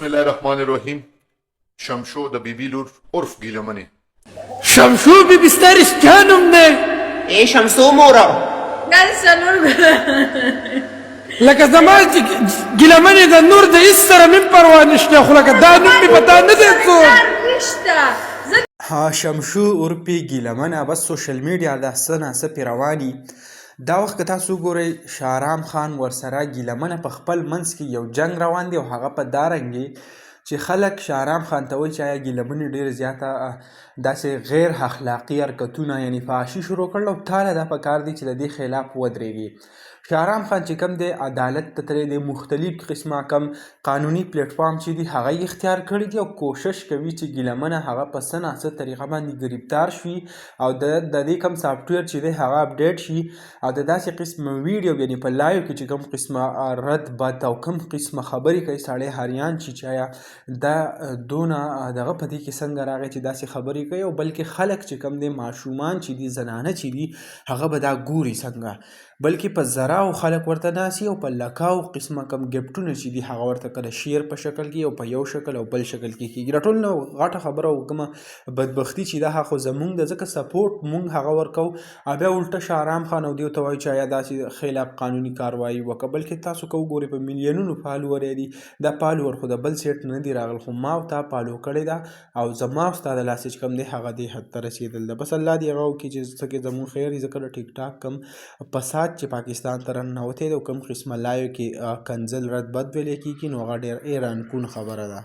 بسم الله الرحمن الرحیم. شمشو د بیبي لور عرف ګیلمنې. شمشو بی بی ستا رښتیا نوم دی؟ ای شمسو موره. دا د څلور لکه زما چې ګیلمنې د نور د هیڅ سره مې پروا نشته، خو لکه دا نوم مې په تا نه دی څوک. نشته زه. ها شمشو عرفي ګیلمنه، بس سوشل میډیا ده څه نا څه پرې رواني. دا وخت که تاسو وګورئ، شهرام خان ورسره ګیلمنه په خپل منځ کې یو جنګ روان دی، او هغه په دا رنګ چې خلک شهرام خان ته وایي چې آیا ګیلمنې ډېر زیاته داسې غیر اخلاقي حرکتونه یعنی فحاشي شروع کړل، او تاله دا پکار دی چې د دې خلاف ودرېږي. شهرام خان چې کوم دی عدالت ته تللی دی، مختلف قسمه کم قانوني پلیټ فارم چې دی هغه یې اختیار کړی دی، او کوشش کوي چې ګیلمنه هغه په څه نا څه طریقه باندې ګرفتار شي، او د دې کوم سافټویر چې دی هغه اپډیټ شي، او د داسې قسمه ویډیو یعنی په لایو کې چې کوم قسمه رد بد او کوم قسمه خبرې کوي، سړی حیران شي چې آیا دا دونه دغه په دې کې څنګه راغی چې داسې خبرې کوي، او بلکې خلک چې کوم دی، ماشومان چې دي، زنانه چې دي، هغه به دا ګوري څنګه؟ بلکې په زراو خلک ورته ناسي، او په لکاو قسمه کم ګفټونه چې دي هغه ورته کله شعر په شکل کې او په یو شکل او بل شکل کې کېږي. دا ټول نه غټه خبره او کومه بدبختي چې ده خو زمونږ ده، ځکه سپورټ مونږ هغه ورکوو، او بیا الټه شهرام خان او دیو ته وایو چې آیا داسې خلاف قانوني کاروايي وکړه. بلکې تاسو که وګورئ په میلیونونو فالوور یې دي. دا فالوور خو د بل سیټ نه دي راغل، خو ما او تا فالو کړې ده، او زما او ستا د لاسه چې کوم دی هغه دې حد ته رسېدل ده. بس الله دې هغه وکړي چې څه کې زموږ خیر وي، ځکه د ټیک ټاک کوم فساد چې پاکستان ته راننوتی دی او کوم قسمه لایو کې کنځل رد بد ویلی کېږي، نو هغه ډېر حیران کون خبره ده.